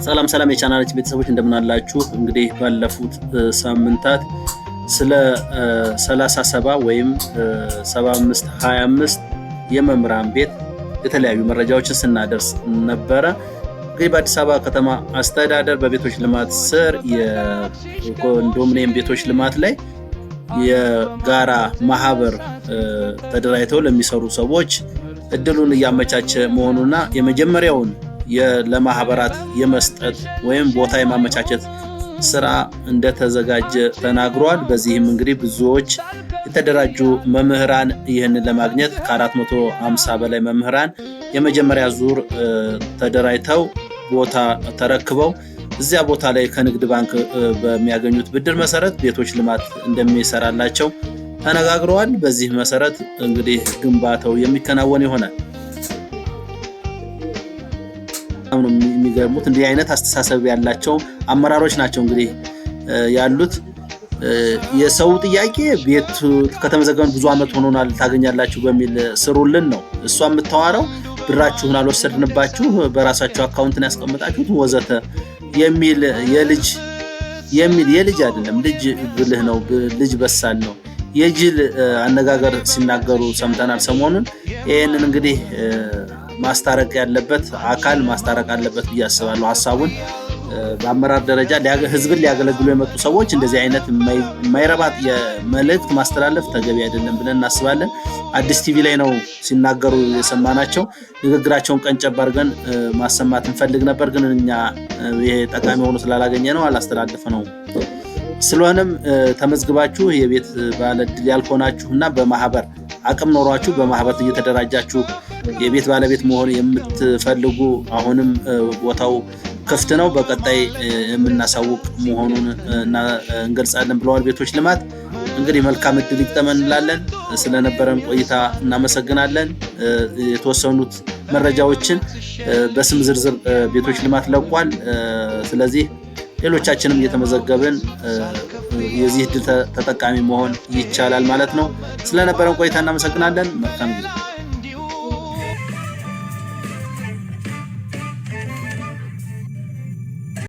ሰላም ሰላም የቻናላችን ቤተሰቦች እንደምን አላችሁ? እንግዲህ ባለፉት ሳምንታት ስለ 37 ወይም 75 25 የመምህራን ቤት የተለያዩ መረጃዎችን ስናደርስ ነበረ። እንግዲህ በአዲስ አበባ ከተማ አስተዳደር በቤቶች ልማት ስር የኮንዶሚኒየም ቤቶች ልማት ላይ የጋራ ማህበር ተደራጅተው ለሚሰሩ ሰዎች እድሉን እያመቻቸ መሆኑና የመጀመሪያውን ለማህበራት የመስጠት ወይም ቦታ የማመቻቸት ስራ እንደተዘጋጀ ተናግሯል። በዚህም እንግዲህ ብዙዎች የተደራጁ መምህራን ይህንን ለማግኘት ከ450 በላይ መምህራን የመጀመሪያ ዙር ተደራጅተው ቦታ ተረክበው እዚያ ቦታ ላይ ከንግድ ባንክ በሚያገኙት ብድር መሰረት ቤቶች ልማት እንደሚሰራላቸው ተነጋግረዋል። በዚህ መሰረት እንግዲህ ግንባታው የሚከናወን ይሆናል። ነው የሚገርሙት። እንዲህ አይነት አስተሳሰብ ያላቸው አመራሮች ናቸው እንግዲህ ያሉት። የሰው ጥያቄ ቤት ከተመዘገበን ብዙ ዓመት ሆኖናል ታገኛላችሁ በሚል ስሩልን ነው። እሷ የምታወራው ብራችሁን አልወሰድንባችሁ፣ በራሳችሁ አካውንትን ያስቀምጣችሁት ወዘተ የሚል የልጅ የሚል የልጅ አይደለም፣ ልጅ ብልህ ነው፣ ልጅ በሳል ነው። የጅል አነጋገር ሲናገሩ ሰምተናል ሰሞኑን። ይህንን እንግዲህ ማስታረቅ ያለበት አካል ማስታረቅ አለበት ብዬ አስባለሁ። ሀሳቡን በአመራር ደረጃ ህዝብን ሊያገለግሉ የመጡ ሰዎች እንደዚህ አይነት የማይረባ መልእክት ማስተላለፍ ተገቢ አይደለም ብለን እናስባለን። አዲስ ቲቪ ላይ ነው ሲናገሩ የሰማናቸው። ንግግራቸውን ቀንጨብ አድርገን ማሰማት እንፈልግ ነበር፣ ግን እኛ ይሄ ጠቃሚ ሆኖ ስላላገኘ ነው አላስተላልፍ ነው። ስለሆነም ተመዝግባችሁ የቤት ባለዕድል ያልሆናችሁ እና በማህበር አቅም ኖሯችሁ በማህበር እየተደራጃችሁ የቤት ባለቤት መሆን የምትፈልጉ አሁንም ቦታው ክፍት ነው። በቀጣይ የምናሳውቅ መሆኑን እንገልጻለን ብለዋል ቤቶች ልማት። እንግዲህ መልካም እድል ይግጠመን እንላለን። ስለነበረን ቆይታ እናመሰግናለን። የተወሰኑት መረጃዎችን በስም ዝርዝር ቤቶች ልማት ለቋል። ስለዚህ ሌሎቻችንም እየተመዘገብን የዚህ እድል ተጠቃሚ መሆን ይቻላል ማለት ነው። ስለነበረን ቆይታ እናመሰግናለን። መልካም ጊዜ።